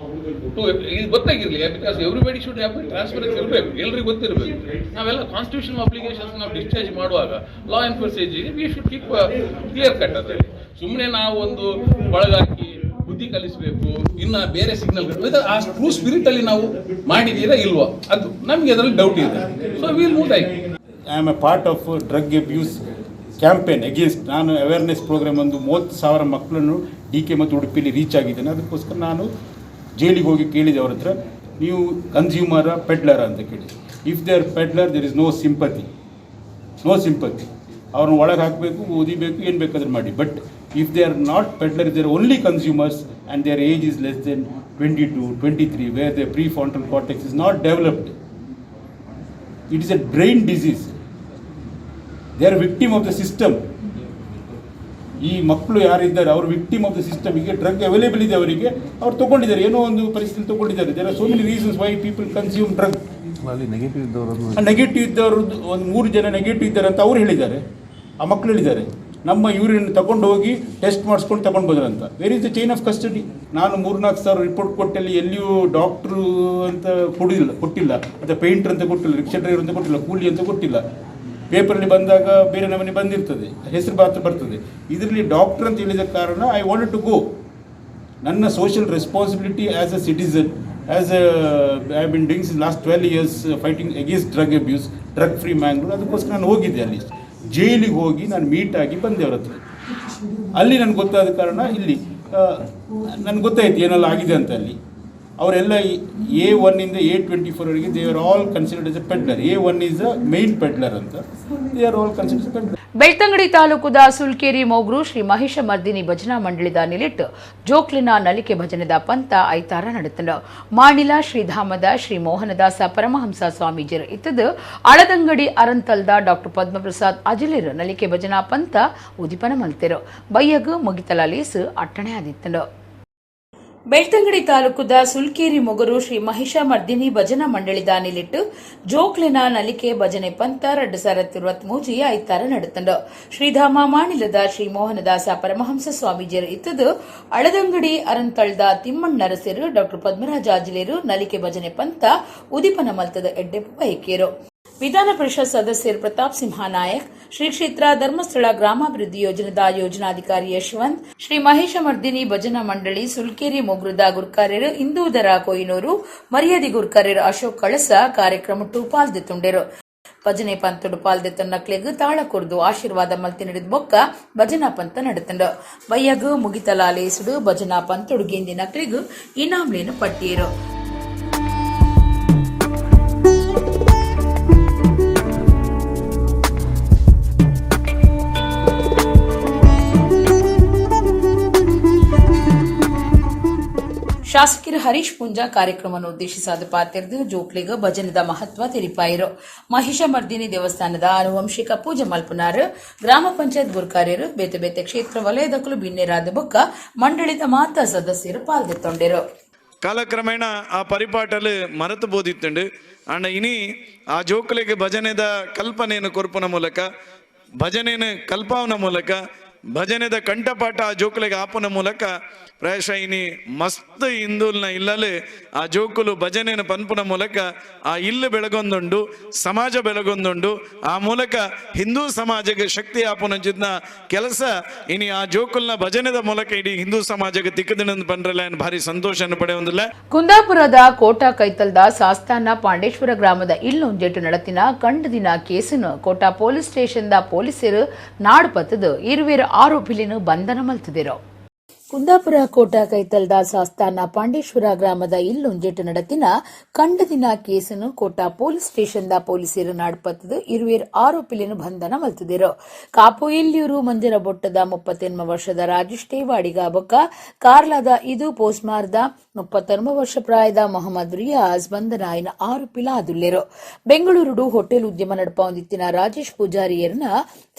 ಟು ಇದು ಗೊತ್ತಾಗಿರಲಿ, because everybody should have transparency ಇರಬೇಕು, ಎಲ್ರಿಗೂ ಗೊತ್ತಿರಬೇಕು. ನಾವೆಲ್ಲ ಕಾನ್ಸ್ಟಿಟ್ಯೂಷನ್ ಅಬ್ಲಿಗೇಷನ್ಸ್ ನಾವು ಡಿಸ್ಚಾರ್ಜ್ ಮಾಡುವಾಗ ಲಾ enforce, we should keep clear cut. ಅದರಲ್ಲಿ ಸುಮ್ಮನೆ ನಾವು ಒಂದು ಒಳಗಾಕಿ ಬುದ್ಧಿ ಕಲಿಸಬೇಕು, ಇನ್ನು ಬೇರೆ ಸಿಗ್ನಲ್, ಆ ಟ್ರೂ ಸ್ಪಿರಿಟ್ ಅಲ್ಲಿ ನಾವು ಮಾಡಿದ್ದೀರಾ ಇಲ್ವೋ ಅದು ನಮಗೆ ಅದರಲ್ಲಿ ಡೌಟ್ ಇದೆ. So will move like I am a part of drug abuse campaign against. ನಾನು ಅವೇರ್ನೆಸ್ ಪ್ರೋಗ್ರಾಮ್ ಒಂದು 30,000 ಮಕ್ಕಳನ್ನು ಡಿ ಕೆ ಮತ್ತು ಉಡುಪಿಯಲ್ಲಿ ರೀಚ್ ಆಗಿದ್ದೇನೆ. ಅದಕ್ಕೋಸ್ಕರ ನಾನು ಜೈಲಿಗೆ ಹೋಗಿ ಕೇಳಿದೆ ಅವ್ರ ಹತ್ರ, ನೀವು ಕನ್ಸ್ಯೂಮರ ಪೆಡ್ಲರ ಅಂತ ಕೇಳಿ. If they are peddler, there is no sympathy, no sympathy. ಅವ್ರನ್ನ ಒಳಗೆ ಹಾಕಬೇಕು, ಓದಿಬೇಕು, ಏನು ಬೇಕಾದ್ರೂ ಮಾಡಿ. But if they are not peddler, they are only consumers and their age is less than 22, 23, where the pre frontal cortex is not developed, it is a brain disease, they are victim of the system. ಈ ಮಕ್ಕಳು ಯಾರಿದ್ದಾರೆ ಅವರು victim of the system. ಈಗ drug available ಇದೆ ಅವರಿಗೆ, ಅವ್ರು ತೊಗೊಂಡಿದ್ದಾರೆ, ಏನೋ ಒಂದು ಪರಿಸ್ಥಿತಿ ತೊಗೊಂಡಿದ್ದಾರೆ. There are so many reasons why people consume drug. Negative ಇದ್ದವರು ಒಂದು ಮೂರು ಜನ ನೆಗೆಟಿವ್ ಇದ್ದಾರೆ ಅಂತ ಅವ್ರು ಹೇಳಿದ್ದಾರೆ, ಆ ಮಕ್ಕಳು ಹೇಳಿದ್ದಾರೆ. ನಮ್ಮ ಯೂರಿನ್ ತಗೊಂಡು ಹೋಗಿ ಟೆಸ್ಟ್ ಮಾಡಿಸ್ಕೊಂಡು ತಗೊಂಡು ಬಂದ್ರಂತ. Where is the chain of custody? ನಾನು 3-4 ಸಾವಿರ ರಿಪೋರ್ಟ್ ಕೊಟ್ಟಲ್ಲಿ ಎಲ್ಲಿಯೂ ಡಾಕ್ಟ್ರು ಅಂತ ಕೊಡಿಲ್ಲ, ಕೊಟ್ಟಿಲ್ಲ, ಅಥವಾ ಪೇಂಟ್ರ್ ಅಂತ ಕೊಟ್ಟಿಲ್ಲ, ರಿಕ್ಷಾ ಡ್ರೈವರ್ ಅಂತ ಕೊಟ್ಟಿಲ್ಲ, ಕೂಲಿ ಅಂತ ಕೊಟ್ಟಿಲ್ಲ. ಪೇಪರಲ್ಲಿ ಬಂದಾಗ ಬೇರೆ ನಮೂನೆ ಬಂದಿರ್ತದೆ, ಹೆಸರು ಮಾತ್ರ ಬರ್ತದೆ. ಇದರಲ್ಲಿ ಡಾಕ್ಟರ್ ಅಂತ ಹೇಳಿದ ಕಾರಣ I want to go. ನನ್ನ social responsibility as a citizen, as a I been doing last 12 years fighting against drug abuse, drug free Mangalore, ಅದಕ್ಕೋಸ್ಕರ ನಾನು ಹೋಗಿದ್ದೆ. ಅಲ್ಲಿ ಜೈಲಿಗೆ ಹೋಗಿ ನಾನು ಮೀಟ್ ಆಗಿ ಬಂದೆ ಅವ್ರ ಹತ್ರ. ಅಲ್ಲಿ ನನಗೆ ಗೊತ್ತಾದ ಕಾರಣ ಇಲ್ಲಿ ನನಗೆ ಗೊತ್ತಾಯ್ತು ಏನೆಲ್ಲ ಆಗಿದೆ ಅಂತ. ಅಲ್ಲಿ ಅವರೆಲ್ಲ ಎ 1ರಿಂದ ಎ 24ವರೆಗೆ they are all considered as a peddler. A 1 is a main peddler ಅಂತ, they are all considered peddler. Belthangady ತಾಲೂಕುದ ಸುಲ್ಕೇರಿ ಮೋಗ್ರು ಶ್ರೀ ಮಹಿಷ ಮರ್ದಿನಿ ಭಜನಾ ಮಂಡಳಿದ ನಿಲಿಟ್ ಜೋಕ್ಲಿನ ನಲಿಕೆ ಭಜನೆದ ಪಂಥ ಐತಾರ ನಡೆತನು. ಮಾಣಿಲ ಶ್ರೀಧಾಮದ ಶ್ರೀ ಮೋಹನದಾಸ ಪರಮಹಂಸ ಸ್ವಾಮೀಜಿಯರು ಇತ್ತದು ಅಳದಂಗಡಿ ಅರಂತಲ್ದ ಡಾಕ್ಟರ್ ಪದ್ಮಪ್ರಸಾದ್ ಅಜಿಲಿರು ನಲಿಕೆ ಭಜನಾ ಪಂಥ ಉದಿಪನ ಮಲ್ತೆರು. ಬಯ್ಯಗು ಮುಗಿತಲ ಲೇಸು ಅಟ್ಟಣೆ ಆದಿತ್ತನು. ಬೆಳ್ತಂಗಡಿ ತಾಲೂಕುದ ಸುಲ್ಕೇರಿ ಮೊಗರು ಶ್ರೀ ಮಹಿಷ ಮರ್ದಿನಿ ಭಜನಾ ಮಂಡಳಿದ ನಿಲಿಟ್ಟು ಜೋಕ್ಲಿನ ನಲಿಕೆ ಭಜನೆ ಪಂಥ 2023 ಐತಾರ ನಡೆತಂಡು. ಶ್ರೀಧಾಮ ಮಾಣಿಲದ ಶ್ರೀ ಮೋಹನದಾಸ ಪರಮಹಂಸ ಸ್ವಾಮೀಜಿಯರು ಇತ್ತದು ಅಳದಂಗಡಿ ಅರಂತಳ್ದ ತಿಮ್ಮಣ್ಣರಸರು ಡಾಕ್ಟರ್ ಪದ್ಮರಾಜ ಅಜಿಲೇರು ನಲಿಕೆ ಭಜನೆ ಪಂಥ ಉದಿಪನ ಮಲ್ತದ ಎಡ್ಡೆಪ್ಪು ಬಯಕೇರು. ವಿಧಾನ ಪರಿಷತ್ ಸದಸ್ಯರು ಪ್ರತಾಪ್ ಸಿಂಹ ನಾಯಕ್, ಶ್ರೀ ಕ್ಷೇತ್ರ ಧರ್ಮಸ್ಥಳ ಗ್ರಾಮಾಭಿವೃದ್ಧಿ ಯೋಜನೆದ ಯೋಜನಾಧಿಕಾರಿ ಯಶವಂತ್, ಶ್ರೀ ಮಹೇಶ ಮರ್ದಿನಿ ಭಜನಾ ಮಂಡಳಿ ಸುಲ್ಕೇರಿ ಮೊಗ್ರುದ ಗುರ್ಕಾರ್ಯರು ಇಂದೂದರ ಕೊಯ್ನೂರು, ಮರ್ಯಾದಿ ಗುರ್ಕಾರ್ಯರು ಅಶೋಕ್ ಕಳಸ ಕಾರ್ಯಕ್ರಮ ಪಾಲ್ದೆತ್ತುಂಡೆರು. ಭಜನೆ ಪಂತುಡು ಪಾಲ್ದೆತ್ತ ನಕ್ಲೆಗ್ ತಾಳ ಕೊರ್ದು ಆಶೀರ್ವಾದ ಮಲ್ತಿ ನಡೆದ ಬೊಕ್ಕ ಭಜನಾ ಪಂಥ ನಡೆತಂಡು. ಬಯ್ಯಗು ಮುಗಿತಲಾಲೇಸುಡು ಭಜನಾ ಪಂತುಡು ಗೆಂದಿ ನಕ್ಲೆಗ್ ಇನಾಮ್ಲೇನು ಪಟ್ಟಿಯರು. ಶಾಸಕರು ಹರೀಶ್ ಪೂಂಜಾ ಕಾರ್ಯಕ್ರಮವನ್ನು ಉದ್ದೇಶಿಸಾದ ಪಾತೆರ್ದು ಜೋಕ್ಲಿಗ್ ಭಜನದ ಮಹತ್ವ ತೆರಿಪಾಯರು. ಮಹಿಷ ಮರ್ದಿನಿ ದೇವಸ್ಥಾನದ ಆನುವಂಶಿಕ ಪೂಜೆ ಮಲ್ಪುನಾರು ಗ್ರಾಮ ಪಂಚಾಯತ್ ಗುರ್ಕಾರ್ಯರು, ಬೇತೆ ಬೇತೆ ಕ್ಷೇತ್ರ ವಲಯದಕಲು ಬಿನ್ನೆರಾದ ಬೊಕ್ಕ ಮಂಡಳಿದ ಮಾತಾ ಸದಸ್ಯರು ಪಾಲ್ದೆತ್ತೊಂಡೆರು. ಕಾಲಕ್ರಮೇಣ ಆ ಪರಿಪಾಟಲು ಮರೆತು ಬೋದಿತ್ತುಂಡು. ಅಂಡ ಇನಿ ಆ ಜೋಕುಲೆಗೆ ಭಜನೆದ ಕಲ್ಪನೆಯನ್ನು ಕೊರ್ಪುನ ಮೂಲಕ, ಭಜನೆಯನ್ನು ಕಲ್ಪಾವನ ಮೂಲಕ, ಭಜನೆದ ಕಂಠಪಾಠ ಆ ಜೋಕುಲೆಗೆ ಆಪುನ ಮೂಲಕ ಪ್ರಾಯಶಃ ಇನಿ ಮಸ್ತ್ ಹಿಂದೂಲ್ನ ಇಲ್ಲಲ್ಲಿ ಆ ಜೋಕುಲು ಭಜನೆಯನ್ನು ಪನ್ಪುನ ಮೂಲಕ ಆ ಇಲ್ಲು ಬೆಳಗೊಂದುಂಡು, ಸಮಾಜ ಬೆಳಗೊಂದುಂಡು. ಆ ಮೂಲಕ ಹಿಂದೂ ಸಮಾಜಕ್ಕೆ ಶಕ್ತಿ ಆಪುನಂಚಿನ ಕೆಲಸ ಇನಿ ಆ ಜೋಕುಲ್ನ ಭಜನೆದ ಮೂಲಕ ಇಡೀ ಹಿಂದೂ ಸಮಾಜಕ್ಕೆ ತಿಕ್ಕದಿನ ಪನ್ರಲ್ಲ ಭಾರಿ ಸಂತೋಷ ಪಡೆಯೊಂದಿಲ್ಲ. ಕುಂದಾಪುರದ ಕೋಟಾ ಕೈತಲ್ದ ಸಾಸ್ತಾನ ಪಾಂಡೇಶ್ವರ ಗ್ರಾಮದ ಇಲ್ಲೊಂಜೆಟ್ಟು ನಡತಿನ ಕಂಡದಿನ ಕೇಸನ್ನು ಕೋಟಾ ಪೊಲೀಸ್ ಸ್ಟೇಷನ್ದ ಪೊಲೀಸರು ನಾಡು ಪತ್ತದು ಇರುವೇರು ಆರೋಪಿಲಿನ ಬಂಧನ ಮಲ್ತದಿರು. ಕುಂದಾಪುರ ಕೋಟಾ ಕೈತಲ್ದ ಸಾಸ್ತಾನ ಪಾಂಡೇಶ್ವರ ಗ್ರಾಮದ ಇಲ್ಲೊಂಜೆಟ್ಟು ನಡತಿನ ಕಂಡದಿನ ಕೇಸನ್ನು ಕೋಟಾ ಪೊಲೀಸ್ ಸ್ಟೇಷನ್ದ ಪೊಲೀಸರು ನಾಡ್ಪತ್ತದು ಇರುವೇರು ಆರೋಪಿಲಿನ ಬಂಧನ ಮಲ್ತದಿರು. ಕಾಪು ಎಲ್ಲಿಯೂರು ಮಂಜರಬೊಟ್ಟದ 38 ವರ್ಷದ ರಾಜೇಶ್ ಟೇವಾಡಿಗ ಬೊಕ್ಕ ಕಾರ್ಲಾದ ಇದು ಪೋಸ್ಟ್ಮಾರ್ದ 39 ವರ್ಷ ಪ್ರಾಯದ ಮೊಹಮ್ಮದ್ ರಿಯಾಜ್ ಬಂಧನ ಆಯ್ನ ಆರೋಪಿಲ ಆದುಲ್ಲೆರು. ಬೆಂಗಳೂರುಡು ಹೋಟೆಲ್ ಉದ್ಯಮ ನಡಪೊಂದಿತ್ತಿನ ರಾಜೇಶ್ ಪೂಜಾರಿಯರ್ನ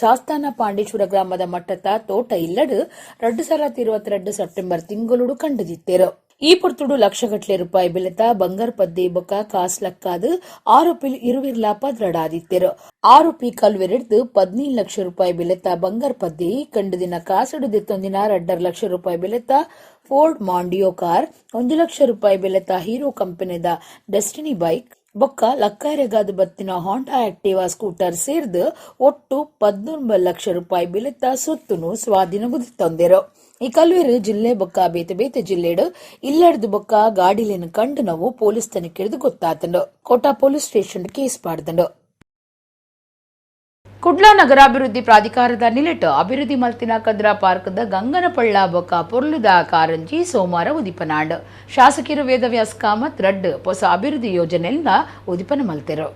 ಸಾಸ್ತಾನ ಪಾಂಡೇಶ್ವರ ಗ್ರಾಮದ ಮಟ್ಟದ ತೋಟ ಇಲ್ಲಡು 2022 ಸೆಪ್ಟೆಂಬರ್ ತಿಂಗಳುಡು ಕಂಡುದಿತ್ತೇರು. ಈ ಪೊರ್ತುಡು ಲಕ್ಷಗಟ್ಲೆ ರೂಪಾಯಿ ಬೆಲೆತ ಬಂಗಾರ್ ಪದ್ದೆ ಬೊಕ್ಕ ಕಾಸ್ ಲಕ್ಕಾದ್ ಆರೋಪಿ ಇರುವಿರ್ಲಾ ಪದ್ರಡಾದಿತ್ತೆರು. ಆರೋಪಿ ಕಲ್ವೆರೆಡ್ದ್ 15 ಲಕ್ಷ ರೂಪಾಯಿ ಬೆಲೆತ ಬಂಗಾರ್ ಪದ್ದೆ ಕಂಡುದಿನ ಕಾಸುಡು ದೆತ್ತೊಂದಿನ 2.5 ಲಕ್ಷ ರೂಪಾಯಿ ಬೆಲೆತ Ford Mondeo car, 1 lakh ರೂಪಾಯಿ ಬೆಲೆತ ಹೀರೋ ಕಂಪನಿದ ಡೆಸ್ಟಿನಿ ಬೈಕ್ ಬೊಕ್ಕ ಲಕ್ಕಾರೆಗಾದ ಬತ್ತಿನ ಹೋಂಡಾ ಆಕ್ಟಿವಾ ಸ್ಕೂಟರ್ ಸೇರ್ದು ಒಟ್ಟು 19 ಲಕ್ಷ ರೂಪಾಯಿ ಬೆಲೆತ ಸೊತ್ತುನು ಸ್ವಾಧೀನಗುತ್ತೊಂದೆರು. ಈ ಕಲ್ವೇರು ಜಿಲ್ಲೆ ಬೊಕ್ಕ ಬೇತೆ ಬೇತೆ ಜಿಲ್ಲೆಡು ಇಲ್ಲಡ್ದು ಬೊಕ್ಕ ಗಾಡಿಲೇನು ಕಂಡು ನಾವು ಪೊಲೀಸ್ ತನಿಖೆಡ್ದು ಗೊತ್ತಾತಂಡು. ಕೋಟಾ police station case ಪಾಡ್ದಂಡು. ಕುಡ್ಲ ನಗರಾಭಿವೃದ್ಧಿ ಪ್ರಾಧಿಕಾರದ ನಿಲೆಟ್ ಅಭಿವೃದ್ಧಿ ಮಲ್ತಿನ ಕದ್ರಾ ಪಾರ್ಕ್ದ ಗಂಗನಪಳ್ಳ ಬೊಕ್ಕ ಪೊರ್ಲುದ ಕಾರಂಜಿ ಸೋಮವಾರ ಉದಿಪನಾಂಡ್. ಶಾಸಕರು ವೇದವ್ಯಾಸ್ ಕಾಮತ್ ರಡ್ಡ್ ಹೊಸ ಅಭಿವೃದ್ಧಿ ಯೋಜನೆಯಿಂದ ಉದಿಪನ ಮಲ್ತೆರು.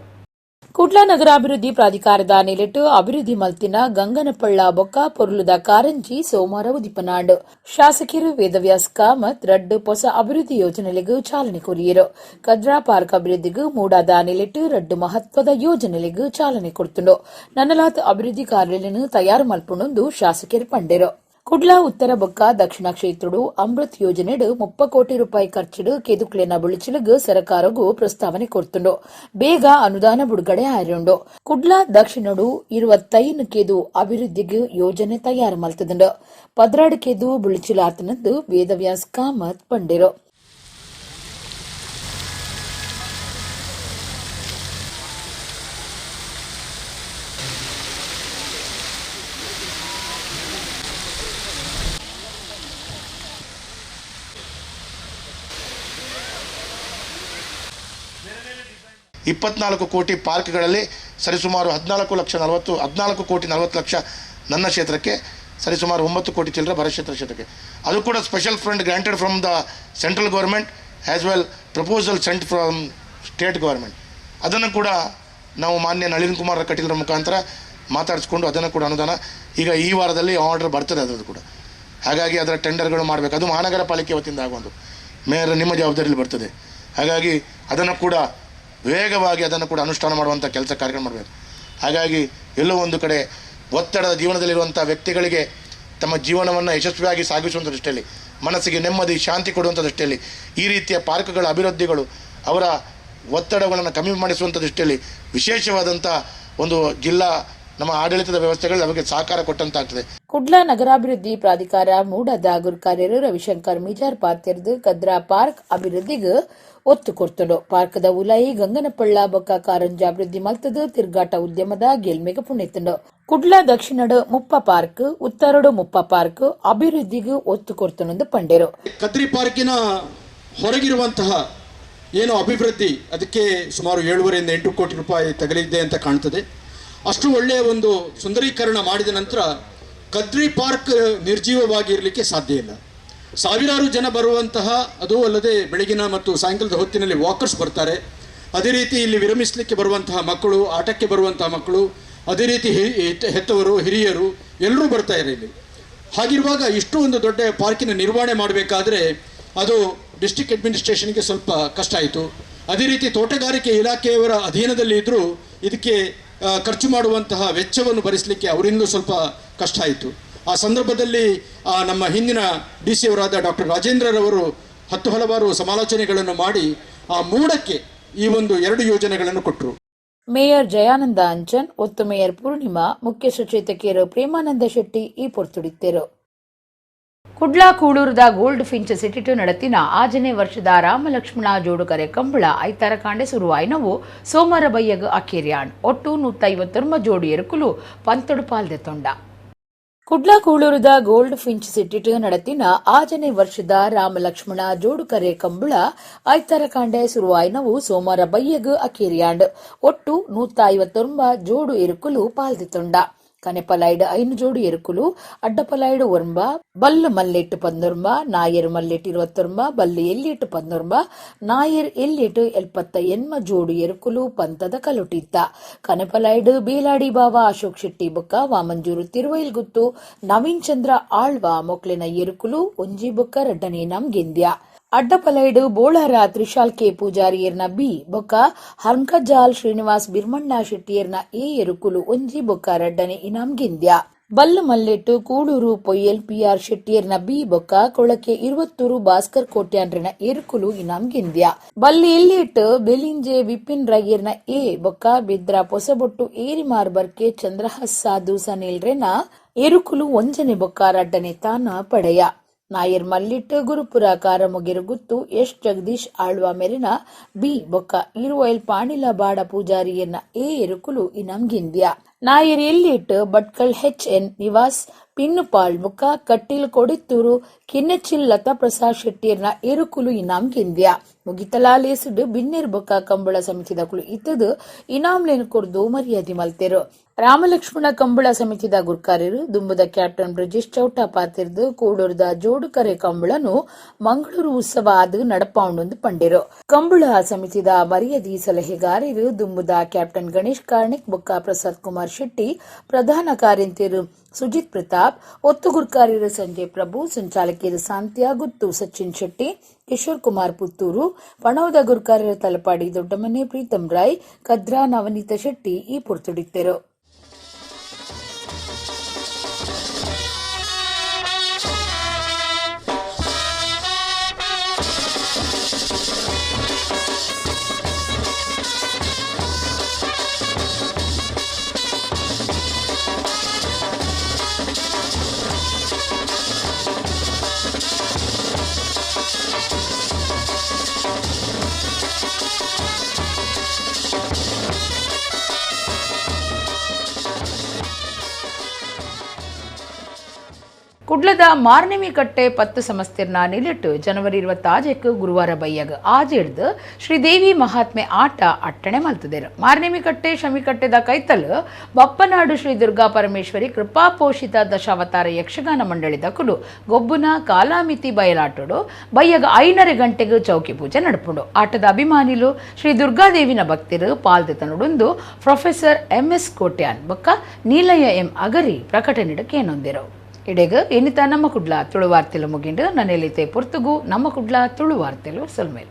ಕುಡ್ಲ ನಗರಾಭಿವೃದ್ಧಿ ಪ್ರಾಧಿಕಾರದ ನಿಲೆಟ್ ಅಭಿವೃದ್ಧಿ ಮಲ್ತಿನ ಗಂಗನಪಳ್ಳ ಬೊಕ್ಕ ಪೊರ್ಲುದ ಕಾರಂಜಿ ಸೋಮವಾರ ಉದಿಪನಾಂಡ್. ಶಾಸಕರು ವೇದವ್ಯಾಸ್ ಕಾಮತ್ ರಡ್ಡ್ ಹೊಸ ಅಭಿವೃದ್ಧಿ ಯೋಜನೆಗಳಿಗೆ ಚಾಲನೆ ಕೊರಿಯರು. ಕದ್ರಾ ಪಾರ್ಕ್ ಅಭಿವೃದ್ಧಿಗೂ ಮೂಡಾದ ನಿಲೆಟ್ ರಡ್ಡ್ ಮಹತ್ವದ ಯೋಜನೆಗಳಿಗೆ ಚಾಲನೆ ಕೊಡ್ತುಂಡು. ನನ್ನಲಾತ್ ಅಭಿವೃದ್ಧಿ ಕಾರ್ಯಾಲಯವನ್ನು ತಯಾರು ಮಲ್ಪುಂಡು ಶಾಸಕರು ಪಂಡೆರು. ಕುಡ್ಲ ಉತ್ತರ ಬೊಕ್ಕ ದಕ್ಷಿಣ ಕ್ಷೇತ್ರಡು ಅಮೃತ್ ಯೋಜನೆಡು 30 ಕೋಟಿ ರೂಪಾಯಿ ಖರ್ಚಿಡು ಕೆದುಕ್ಲೆನ ಬುಳಿಚಿಲುಗ್ ಸರಕಾರಗೂ ಪ್ರಸ್ತಾವನೆ ಕೊಡ್ತುಂಡು. ಬೇಗ ಅನುದಾನ ಬಿಡುಗಡೆ ಆರುಂಡು. ಕುಡ್ಲ ದಕ್ಷಿಣಡು 25 ಕೆದು ಅಭಿವೃದ್ಧಿಗೆ ಯೋಜನೆ ತಯಾರು ಮಲ್ತದುಂಡು. 12 ಕೆದು ಬುಳಿಚಿಲಾತನದ್ದು ವೇದವ್ಯಾಸ್ ಕಾಮತ್ ಪಂಡೆರು. ಇಪ್ಪತ್ನಾಲ್ಕು ಕೋಟಿ ಪಾರ್ಕ್ಗಳಲ್ಲಿ ಸರಿಸುಮಾರು 14 ಕೋಟಿ 40 ಲಕ್ಷ ನನ್ನ ಕ್ಷೇತ್ರಕ್ಕೆ, ಸರಿಸುಮಾರು 9 ಕೋಟಿ ಚಿಲ್ಲರೆ ಭರತ್ ಕ್ಷೇತ್ರಕ್ಕೆ. ಅದು ಕೂಡ special fund granted from the central government as well proposal sent from state government. ಅದನ್ನು ಕೂಡ ನಾವು ಮಾನ್ಯ ನಳಿನ್ ಕುಮಾರ್ ಕಟೀಲರ ಮುಖಾಂತರ ಮಾತಾಡಿಸ್ಕೊಂಡು ಅದನ್ನು ಕೂಡ ಅನುದಾನ ಈಗ ಈ ವಾರದಲ್ಲಿ ಆರ್ಡರ್ ಬರ್ತದೆ ಅದರದ್ದು ಕೂಡ. ಹಾಗಾಗಿ ಅದರ ಟೆಂಡರ್ಗಳು ಮಾಡಬೇಕು. ಅದು ಮಹಾನಗರ ಪಾಲಿಕೆ ವತಿಯಿಂದ ಆಗುವಂಥದ್ದು, ಮೇಯರ್ ನಿಮ್ಮ ಜವಾಬ್ದಾರಿಯಲ್ಲಿ ಬರ್ತದೆ. ಹಾಗಾಗಿ ಅದನ್ನು ಕೂಡ ವೇಗವಾಗಿ ಅದನ್ನು ಕೂಡ ಅನುಷ್ಠಾನ ಮಾಡುವಂಥ ಕೆಲಸ ಕಾರ್ಯಕ್ರಮ ಮಾಡಬೇಕು. ಹಾಗಾಗಿ ಎಲ್ಲೋ ಒಂದು ಕಡೆ ಒತ್ತಡದ ಜೀವನದಲ್ಲಿರುವಂಥ ವ್ಯಕ್ತಿಗಳಿಗೆ ತಮ್ಮ ಜೀವನವನ್ನು ಯಶಸ್ವಿಯಾಗಿ ಸಾಗಿಸುವಂಥ ದೃಷ್ಟಿಯಲ್ಲಿ, ಮನಸ್ಸಿಗೆ ನೆಮ್ಮದಿ ಶಾಂತಿ ಕೊಡುವಂಥ ದೃಷ್ಟಿಯಲ್ಲಿ ಈ ರೀತಿಯ ಪಾರ್ಕ್ಗಳ ಅಭಿವೃದ್ಧಿಗಳು ಅವರ ಒತ್ತಡಗಳನ್ನು ಕಮ್ಮಿ ಮಾಡಿಸುವಂಥ ದೃಷ್ಟಿಯಲ್ಲಿ ವಿಶೇಷವಾದಂಥ ಒಂದು ಜಿಲ್ಲಾ ನಮ್ಮ ಆಡಳಿತದ ವ್ಯವಸ್ಥೆಗಳು ನಮಗೆ ಸಹಕಾರ ಕೊಟ್ಟಂತಾಗ್ತದೆ. ಕುಡ್ಲ ನಗರಾಭಿವೃದ್ಧಿ ಪ್ರಾಧಿಕಾರ ಮೂಡದ ಗುರುಕಾರ್ಯರು ರವಿಶಂಕರ್ ಮಿಜಾರ್ ಪಾತೆರ್ದು ಕದ್ರಾ ಪಾರ್ಕ್ ಅಭಿವೃದ್ಧಿಗೆ ಒತ್ತು ಕೊಡ್ತುಂಡು. ಪಾರ್ಕ್ದ ಉಲಾಯಿ ಗಂಗನಪಳ್ಳ ಬೊಕ್ಕ ಕಾರಂಜ ಅಭಿವೃದ್ಧಿ ಮಲ್ತದು ತಿರುಗಾಟ ಉದ್ಯಮದ ಗೆಲ್ಮೆಗೆ ಪುಣೆತುಂಡು. ಕುಡ್ಲ ದಕ್ಷಿಣಡು ಮುಪ್ಪ ಪಾರ್ಕ್, ಉತ್ತರಡು ಮುಪ್ಪ ಪಾರ್ಕ್ ಅಭಿವೃದ್ಧಿಗೆ ಒತ್ತು ಕೊಡ್ತುಂಡು ಪಂಡೇರು. ಕದ್ರಿ ಪಾರ್ಕಿನ ಹೊರಗಿರುವಂತಹ ಏನು ಅಭಿವೃದ್ಧಿ, ಅದಕ್ಕೆ ಸುಮಾರು 7.5-8 ಕೋಟಿ ರೂಪಾಯಿ ತಗಲಿದೆ ಅಂತ ಕಾಣ್ತದೆ. ಅಷ್ಟು ಒಳ್ಳೆಯ ಒಂದು ಸುಂದರೀಕರಣ ಮಾಡಿದ ನಂತರ ಕದ್ರಿ ಪಾರ್ಕ್ ನಿರ್ಜೀವವಾಗಿ ಇರಲಿಕ್ಕೆ ಸಾಧ್ಯ ಇಲ್ಲ. ಸಾವಿರಾರು ಜನ ಬರುವಂತಹ, ಅದೂ ಅಲ್ಲದೆ ಬೆಳಗಿನ ಮತ್ತು ಸಾಯಂಕಾಲದ ಹೊತ್ತಿನಲ್ಲಿ ವಾಕರ್ಸ್ ಬರ್ತಾರೆ. ಅದೇ ರೀತಿ ಇಲ್ಲಿ ವಿರಮಿಸಲಿಕ್ಕೆ ಬರುವಂತಹ ಮಕ್ಕಳು, ಆಟಕ್ಕೆ ಬರುವಂತಹ ಮಕ್ಕಳು, ಅದೇ ರೀತಿ ಹೆತ್ತವರು, ಹಿರಿಯರು ಎಲ್ಲರೂ ಬರ್ತಾರೆ ಇಲ್ಲಿ. ಹಾಗಿರುವಾಗ ಇಷ್ಟು ಒಂದು ದೊಡ್ಡ ಪಾರ್ಕಿನ ನಿರ್ವಹಣೆ ಮಾಡಬೇಕಾದ್ರೆ ಅದು ಡಿಸ್ಟ್ರಿಕ್ಟ್ ಅಡ್ಮಿನಿಸ್ಟ್ರೇಷನ್ಗೆ ಸ್ವಲ್ಪ ಕಷ್ಟ ಆಯಿತು. ಅದೇ ರೀತಿ ತೋಟಗಾರಿಕೆ ಇಲಾಖೆಯವರ ಅಧೀನದಲ್ಲಿ ಇದ್ದರೂ ಇದಕ್ಕೆ ಖರ್ಚು ಮಾಡುವಂತಹ ವೆಚ್ಚವನ್ನು ಭರಿಸಲಿಕ್ಕೆ ಅವರಿಂದಲೂ ಸ್ವಲ್ಪ ಕಷ್ಟ ಆಯಿತು. ಆ ಸಂದರ್ಭದಲ್ಲಿ ನಮ್ಮ ಹಿಂದಿನ ಡಿ ಸಿ ಅವರಾದ ಡಾಕ್ಟರ್ ರಾಜೇಂದ್ರರವರು 10 ಹಲವಾರು ಸಮಾಲೋಚನೆಗಳನ್ನು ಮಾಡಿ ಆ ಮೂಡಕ್ಕೆ ಈ ಒಂದು 2 ಯೋಜನೆಗಳನ್ನು ಕೊಟ್ಟರು. ಮೇಯರ್ ಜಯಾನಂದ ಅಂಚನ್, ಒತ್ತು ಮೇಯರ್ ಪೂರ್ಣಿಮಾ, ಮುಖ್ಯ ಸಚೇತಕಿಯರು ಪ್ರೇಮಾನಂದ ಶೆಟ್ಟಿ ಈ ಪೊರ್ತುಡಿತ್ತರು. ಕುಡ್ಲಾ ಕೂಳೂರದ ಗೋಲ್ಡ್ ಫಿಂಚ್ ಸಿಟಿಟು ನಡತಿನ 6ನೇ ವರ್ಷದ ರಾಮಲಕ್ಷ್ಮಣ ಜೋಡುಕರೆ ಕಂಬಳ ಐತಾರ ಕಾಂಡೆ ಸುರುವಾಯಿನವು ಸೋಮವಾರ ಬಯ್ಯಗ ಅಕೇರಿಯಾಣ್. ಒಟ್ಟು 159 ಜೋಡಿ ಎರುಕುಲು ಪಂತೊಡು ಪಾಲ್ದೆ ತೊಂಡ. ಕುಡ್ಲಾ ಕೂಳೂರದ ಗೋಲ್ಡ್ ಫಿಂಚ್ ಸಿಟಿಟು ನಡತಿನ 6ನೇ ವರ್ಷದ ರಾಮಲಕ್ಷ್ಮಣ ಜೋಡುಕರೆ ಕಂಬಳ ಐತಾರ ಕಾಂಡೆ ಸುರುವಾಯಿನವು ಸೋಮವಾರ ಬಯ್ಯಗ ಅಕೇರಿಯಾಂಡ್. ಒಟ್ಟು 159 ಜೋಡು ಎರುಕುಲು ಪಾಲ್ದೆ ತೊಂಡ. ಕನೆಪಲೈಡ್ 5 ಜೋಡಿ ಎರುಕುಲು, ಅಡ್ಡಪಲೈಡ್ ಒರ್ಂಬ, ಬಲ್ಲು ಮಲ್ಲೆಟ್ಟು 19, ನಾಯರ್ ಮಲ್ಲೆಟ್ಟು 29, ಬಲ್ಲು ಎಲ್ಲಿಟ್ಟು 19, ನಾಯರ್ ಎಲ್ಲಿಟ್ಟು 78 ಜೋಡಿ ಎರುಕುಲು ಪಂತದ ಕಲುಟಿತ್ತ. ಕನೆಪಲೈಡ್ ಬೇಲಾಡಿ ಬಾವ ಅಶೋಕ್ ಶೆಟ್ಟಿ ಬೊಕ್ಕ ವಾಮಂಜೂರು ತಿರುವೈಲ್ಗುತ್ತು ನವೀನ್ ಚಂದ್ರ ಆಳ್ವ ಮೊಕ್ಲೆನ ಎರುಕುಲು ಒಂಜಿ ಬೊಕ್ಕ ರಡ್ಡನೇ ನಮ್ ಗೆಂದ್ಯ. ಅಡ್ಡಪಲೈಡು ಬೋಳಾರ ತ್ರಿಶಾಲ್ ಕೆ ಪೂಜಾರಿಯರ್ನ ಬಿ ಬೊಕ್ಕ ಹರ್ಕಜಾಲ್ ಶ್ರೀನಿವಾಸ್ ಬಿರ್ಮಣ್ಣ ಶೆಟ್ಟಿಯರ್ನ ಎ ಎರುಕುಲು ಒಂಜಿ ಬೊಕ್ಕ ರಡ್ಡನೆ ಇನಾಮ್ ಗೆಂದ್ಯ. ಬಲ್ಲು ಮಲ್ಲೆಟ್ಟು ಕೂಳೂರು ಪೊಯ್ಯಲ್ ಪಿಆರ್ ಶೆಟ್ಟಿಯರ್ನ ಬಿ ಬೊಕ್ಕ ಕೊಳಕೆ ಇರುವತ್ತೂರು ಭಾಸ್ಕರ್ ಕೋಟ್ಯಾನ್ರಿನ ಎರುಕುಲು ಇನಾಮ್ ಗೆಂದ್ಯ. ಬಲ್ಲು ಎಲ್ಲಿಟ್ಟು ಬೆಲಿಂಜೆ ವಿಪಿನ್ ರೈಯರ್ನ ಎ ಬೊಕ್ಕ ಬಿದ್ರ ಪೊಸಬೊಟ್ಟು ಏರಿಮಾರ್ ಬರ್ಕೆ ಚಂದ್ರಹಾಸ್ ಸಾಧು ಸನಿಲ್ರೆನ ಎರುಕುಲು ಒಂಜನೆ ಬೊಕ್ಕ ರಡ್ಡನೆ ತಾನ ಪಡೆಯ. ನಾಯರ್ ಮಲ್ಲಿಟ್ಟು ಗುರುಪುರ ಕಾರಮುಗಿರುಗುತ್ತು ಎಸ್ ಜಗದೀಶ್ ಆಳ್ವ ಮೆರಿನ ಬಿ ಬೊಕ್ಕ ಇರುವೈಲ್ ಪಾಣಿಲ ಬಾಡ ಪೂಜಾರಿಯನ್ನ ಎ ಎರುಕುಲು ಇನಾಮ್ ಗೆಂದ್ಯ. ನಾಯರ್ ಎಲ್ಲಿಟ್ಟು ಭಟ್ಕಳ್ ಎಚ್ ಎನ್ ನಿವಾಸ್ ಪಿನ್ನುಪಾಳ್ ಬೊಕ್ಕ ಕಟ್ಟಿಲ್ ಕೊಡಿತ್ತೂರು ಕಿನ್ನಚಿಲ್ ಲತಾ ಪ್ರಸಾದ್ ಶೆಟ್ಟಿಯರ್ನ ಎರುಕುಲು ಇನಾಮ್ ಗೆಂದ್ಯ. ಮುಗಿತಲಾ ಲೇಸುಡು ಬಿನ್ನೆರ್ ಬೊಕ್ಕ ಕಂಬಳ ಸಮಿತಿದಕುಲು ಇತ್ತದು ಇನಾಮ್ಲೇನ್ ಕೊರ್ದು ಮರ್ಯಾದೆ ಮಲ್ತೆರು. ರಾಮಲಕ್ಷ್ಮಣ ಕಂಬಳ ಸಮಿತಿದ ಗುರ್ಕಾರ್ಯರು ದುಂಬುದ ಕ್ಯಾಪ್ಟನ್ ಬ್ರಜೇಶ್ ಚೌಟ ಪಾತಿರ್ದು ಕೂಡೂರ್ದ ಜೋಡುಕರೆ ಕಂಬಳನು ಮಂಗಳೂರು ಉತ್ಸವ ಆದ್ ನಡಪಾವುಂಡು ಪಂಡೆರು. ಕಂಬಳ ಸಮಿತಿದ ಮರ್ಯಾದಿ ಸಲಹೆಗಾರರು ದುಂಬುದ ಕ್ಯಾಪ್ಟನ್ ಗಣೇಶ್ ಕಾರ್ಣಿಕ್ ಬೊಕ್ಕ ಪ್ರಸಾದ್ ಕುಮಾರ್ ಶೆಟ್ಟಿ, ಪ್ರಧಾನ ಕಾರ್ಯಂತೆರು ಸುಜಿತ್ ಪ್ರತಾಪ್, ಒತ್ತು ಗುರ್ಕಾರ್ಯರು ಸಂಜಯ್ ಪ್ರಭು, ಸಂಚಾಲಕಿಯರು ಸಾಂತ್ಯ ಗುತ್ತು ಸಚಿನ್ ಶೆಟ್ಟಿ, ಕಿಶೋರ್ ಕುಮಾರ್ ಪುತ್ತೂರು, ಪಣವದ ಗುರ್ಕಾರ್ಯರ ತಲಪಾಡಿ ದೊಡ್ಡಮನೆ ಪ್ರೀತಂ ರಾಯ್, ಕದ್ರಾ ನವನೀತ ಶೆಟ್ಟಿ ಈ ಪೊರ್ತುಡಿತ್ತೆರು. ಕುಡ್ಲದ ಮಾರ್ನೆಮಿ ಕಟ್ಟೆ 10 ಸಮಸ್ತಿರ್ನ ನಿಲಿಟ್ಟು ಜನವರಿ 26 ಗುರುವಾರ ಬಯ್ಯಗ ಆಜೆಡ್ದು ಶ್ರೀದೇವಿ ಮಹಾತ್ಮೆ ಆಟ ಅಟ್ಟಣೆ ಮಲ್ತದೇರು. ಮಾರ್ನೆಮಿ ಕಟ್ಟೆ ಶಮಿಕಟ್ಟೆದ ಕೈತಲ್ ಬಪ್ಪನಾಡು ಶ್ರೀ ದುರ್ಗಾ ಪರಮೇಶ್ವರಿ ಕೃಪಾಪೋಷಿತ ದಶಾವತಾರ ಯಕ್ಷಗಾನ ಮಂಡಳಿದ ಕುಲು ಗೊಬ್ಬುನ ಕಾಲಾಮಿತಿ ಬಯಲಾಟೋಡು ಬಯ್ಯಗ 5:30 ಗಂಟೆಗೆ ಚೌಕಿ ಪೂಜೆ ನಡಪುಂಡು. ಆಟದ ಅಭಿಮಾನಿಲು ಶ್ರೀ ದುರ್ಗಾದೇವಿನ ಭಕ್ತರು ಪಾಲ್ದೆತನುಡುಂದು ಪ್ರೊಫೆಸರ್ ಎಂ.ಎಸ್. ಕೋಟ್ಯಾನ್ ಬೊಕ್ಕ ನೀಲಯ್ಯ ಎಂ ಅಗರಿ ಪ್ರಕಟಣೆ ಕೇನೊಂದಿರು. ಇಡೆಗ ಎನಿತ ನಮ್ಮ ಕುಡ್ಲ ತುಳುವಾರ್ತೆಲು ಮುಗಿಂಡು ನನ್ನೆಲಿತೆ ಪೊರ್ತುಗು ನಮ್ಮ ಕುಡ್ಲ ತುಳುವಾರ್ತೆಲು ಸೊಲ್ಮೇಲು.